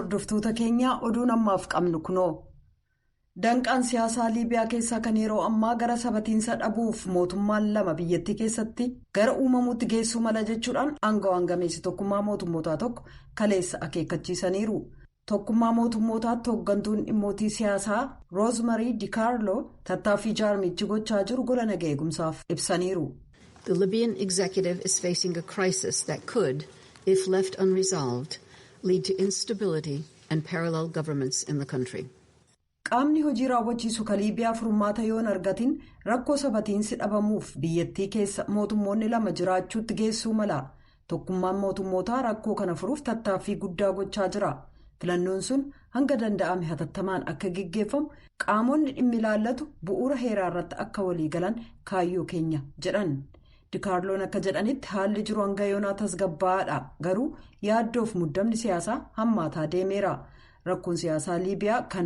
Hordoftoota keenyaa, oduun ammaaf qabnu kunoo. Danqaan siyaasaa Liibiyaa keessaa kan yeroo ammaa gara sabatiinsa dhabuuf mootummaan lama biyyattii keessatti gara uumamuutti geessuu mala jechuudhaan aangawaan gameessi Tokkummaa Mootummootaa tokko kaleessa akeekkachiisaniiru. Tokkummaa Mootummootaatti hooggantuun dhimmootii siyaasaa Roozmarii Dikaarloo tattaaffii jaarmichi gochaa jiru gola naga eegumsaaf ibsaniiru. The Libyan executive is facing a crisis that could, if left unresolved, lead to instability and parallel governments in the country. Qaamni hojii raawwachiisu ka Liibiyaa furmaata yoon argatin rakkoo sabatiinsi dhabamuuf biyyattii keessa mootummoonni lama jiraachuutti geessuu mala. Tokkummaan Mootummootaa rakkoo kana furuuf tattaaffii guddaa gochaa jira. Filannoon sun hanga danda'ame hatattamaan akka geggeeffamu, qaamonni dhimmi ilaallatu bu'uura heeraa irratti akka waliigalan kaayyoo keenya jedhan. Dikaarloon akka jedhanitti, haalli jiru hanga yoonaa tasgabbaa'aadha, garuu yaaddoof muddamni siyaasaa hammaataa deemeera. Rakkoon siyaasaa Liibiyaa ka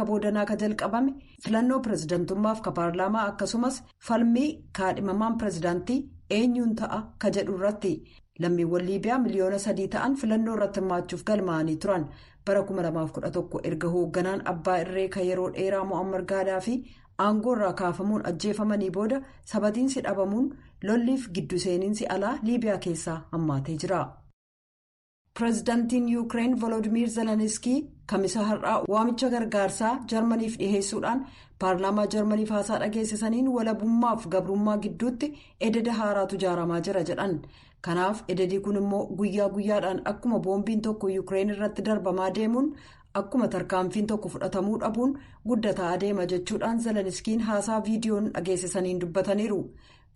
boodanaa ka jalqabame filannoo pireezidantummaaf ka paarlaamaa, akkasumas falmii kaadhimamaan pireezidaantii eenyuun ta'a ka jedhu irratti. Lammiiwwan Liibiyaa miliyoona 3 ta'an filannoo irratti hirmaachuuf galmaa'anii turan. Bara 2011 erga hoogganaan abbaa irree ka yeroo dheeraa Mo'ammar Gaadaafi aangoo irraa kaafamuun ajjeefamanii booda, sabatiinsi dhabamuun lolliif giddu seeninsi alaa Liibiyaa keessaa hammaatee jira. Pireezidaantiin Yuukireen Volodimiir Zeleniskii Kamisa har'aa waamicha gargaarsaa Jarmaniif dhiheessuudhaan paarlaamaa Jarmaniif haasaa dhageessisaniin, walabummaaf gabrummaa gidduutti ededa haaraatu ijaaramaa jira jedhan. Kanaaf ededii kun immoo guyyaa guyyaadhaan akkuma boombiin tokko Yuukireen irratti darbamaa deemuun, akkuma tarkaanfiin tokko fudhatamuu dhabuun guddataa adeema jechuudhaan Zeleniskiin haasaa viidiyoon dhageessisaniin dubbataniiru.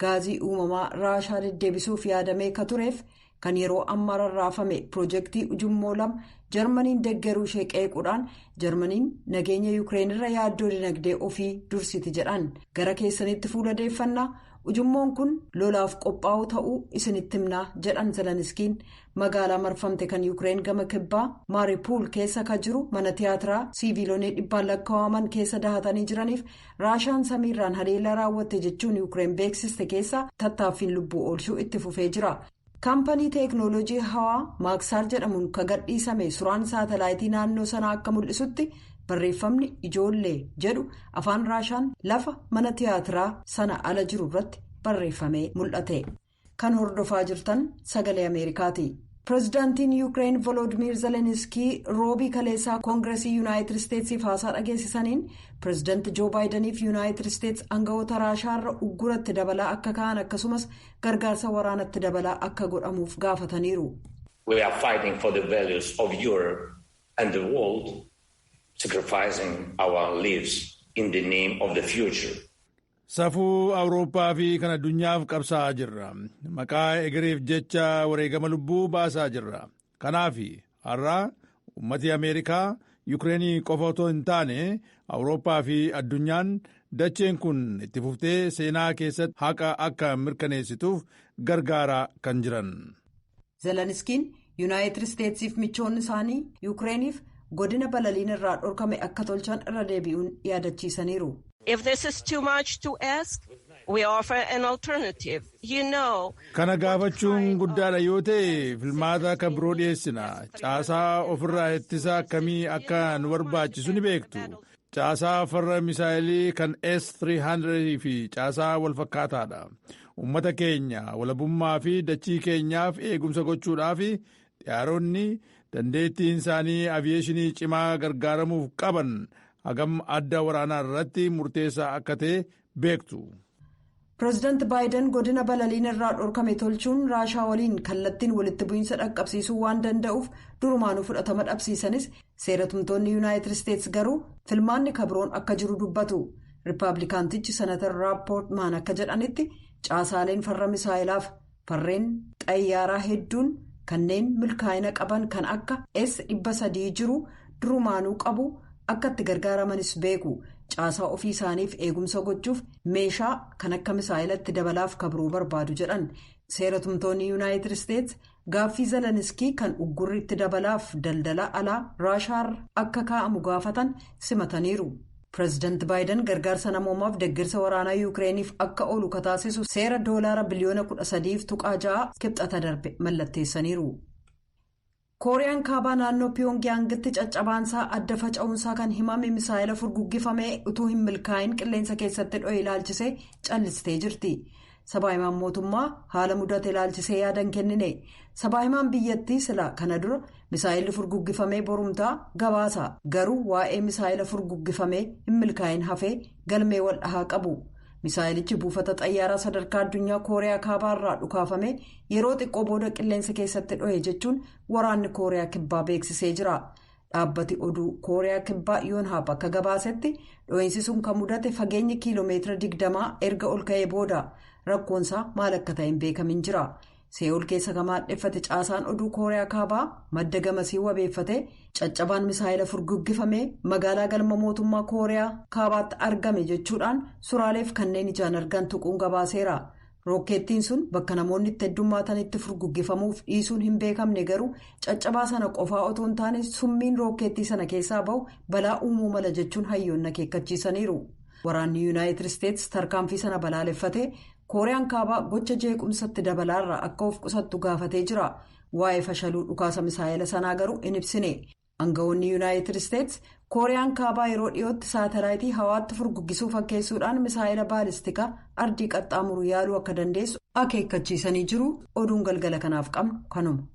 Gaazii uumamaa Raashaa deddeebisuuf yaadamee ka tureef kan yeroo ammaa rarraafame piroojeektii ujummoo lama Jarmaniin deeggaruu ishee qeequudhaan, Jarmaniin nageenya Yuukireen irra yaaddoo dinagdee ofii dursiti jedhan. Gara keessanitti fuula deeffannaa, ujummoon kun lolaaf qophaa'u ta'uu isinitti himnaa jedhan Zeleniskiin. Magaalaa marfamte kan Yuukireen gama kibbaa Maaripuul keessa ka jiru mana tiyaatiraa siiviilonni dhibbaan lakkaa'aman keessa dahatanii jiraniif Raashaan samiirraan haleellaa raawwatte jechuun Yuukireen beeksiste keessa tattaaffiin lubbuu oolchuu itti fufee jira. Kaampanii teeknooloojii hawaa Maaksaar jedhamuun ka gadhiisame suuraan saatalaayitii naannoo sanaa akka mul'isutti, barreeffamni "ijoollee" jedhu afaan Raashaan lafa mana tiyaatiraa sana ala jiru irratti barreeffamee mul'ate. Kan hordofaa jirtan Sagalee Ameerikaati. Pireezidaantiin Yuukireen Volodimiir Zeleniskii Roobii kaleessaa Koongiresii Yuunaayitid Isteetsiif haasaa dhageessisaniin, pireezidaanti Joo Baayidaniif Yuunaayitid Isteets aangawoota Raashaarra ugguratti dabalaa akka ka'an, akkasumas gargaarsa waraanatti dabalaa akka godhamuuf gaafataniiru. We are fighting for the values of Europe and the world, sacrificing our lives in the name of the future. Safuu Awurooppaa fi kan addunyaaf qabsaa'aa jirra. Maqaa egereef jecha wareegama lubbuu baasaa jirra. Kanaaf har'a uummati Ameerikaa, Yukireenii qofa otoo hin taane Awurooppaa fi addunyaan dacheen kun itti fuftee seenaa keessatti haqa akka mirkaneessituuf gargaaraa kan jiran. Zeleniskiin Yuunaayitid Isteetsiif michoonni isaanii Yukireeniif godina balaliin irraa dhorkame akka tolchan irra deebi'uun yaadachiisaniiru. If this is too much to ask, we offer an alternative. You know. Kana gaafachuun guddaadha yoo ta'e, filmaata akka biroo dhiyeessina. Caasaa ofirraa ittisa akkamii akka nu barbaachisu ni beektu. Caasaa farra misaayilii kan S-300 fi caasaa walfakkaataadha. Uummata keenya walabummaa fi dachii keenyaaf eegumsa gochuudhaaf xiyyaaronni dandeettiin isaanii aviyeeshinii cimaa gargaaramuuf qaban hagam adda waraanaa irratti murteessaa akka ta'e beektu. Pireezidaanti Baayiden godina balaliin irraa dhorkame tolchuun Raashaa waliin kallattiin walitti bu'iinsa dhaqqabsiisuu waan danda'uuf durumaanuu fudhatama dhabsiisanis, seeratumtoonni Yuunaayitid Isteets garuu filmaanni kabroon akka jiru dubbatu. Riippaabilikaantichi Senatar Roob Poortmaan akka jedhanitti, caasaaleen farra misaayilaaf farreen xayyaaraa hedduun kanneen milkaa'ina qaban kan akka S-300 jiru durumaanuu qabu, akka itti gargaaramanis beeku. Caasaa ofii isaaniif eegumsa gochuuf meeshaa kan akka misaayilatti dabalaaf kabroo barbaadu jedhan. Seeratumtoonni Yuunaayitid Isteets gaaffii Zeleniskii kan uggurri itti dabalaaf daldala alaa Raashaarra akka kaa'amu gaafatan simataniiru. Pireezidaanti Baayiden gargaarsa namoomaaf deeggarsa waraanaa Yuukireeniif akka oolu kataasisu seera doolaara biliyoona 13.6 Kibxata darbe mallatteessaniiru. Kooriyaan Kaabaa naannoo Piyoongiyaangitti caccabaansaa adda faca'uunsaa kan himame misaayila furguggifamee utuu hin milkaa'in qilleensa keessatti dho'e ilaalchisee callistee jirti. Sabaahimaan mootummaa haala mudate ilaalchisee yaada hin kennine. Sabaahimaan biyyattii sila kana dura misaayilli furguggifamee borumtaa gabaasa. Garuu waa'ee misaayila furguggifamee hin milkaa'in hafee galmee wal dhahaa qabu. Misaayilichi buufata xayyaaraa sadarkaa addunyaa Kooriyaa Kaabaarraa dhukaafame yeroo xiqqoo booda qilleensa keessatti dho'e jechuun waraanni Kooriyaa Kibbaa beeksisee jira. Dhaabbati oduu Kooriyaa Kibbaa Yoonhaap akka gabaasetti dho'iinsi sun kan mudate fageenya kiiloomeetira 20 erga ol ka'ee booda rakkoonsaa maal akka ta'e hin beekamin jira. See'ool keessa kan maadheffate caasaan oduu Kooriyaa Kaabaa madda gamasii wabeeffate caccabaan misaayila furguggifamee magaalaa galma mootummaa Kooriyaa Kaabaatti argame jechuudhaan suuraaleef kanneen ijaan argan tuquun gabaaseera. Rookkettiin sun bakka namoonni itti heddummaatanitti furguggifamuuf dhiisuun hin beekamne garuu caccabaa sana qofaa otoo hin taane summiin rookkeettii sana keessaa bahu balaa uumuu mala jechuun hayyoonni akeekkachiisaniiru. Waraanni Yuunaayitid Isteetsi tarkaanfii sana balaaleffate. Kooriyaan Kaabaa gocha jeequmsatti dabalaarraa akka of qusattu gaafatee jira. Waa'ee fashaluu dhukaasa misaayila sanaa garuu hin ibsine. Aangawoonni Yuunaayitid Isteetsi Kooriyaan Kaabaa yeroo dhiyootti saatalaayitii hawaatti furguggisuu fakkeessuudhaan misaayila baalistikaa ardii qaxxaamuru yaaluu akka dandeessu akeekkachiisanii jiru. Oduun galgala kanaaf qabnu kanuma.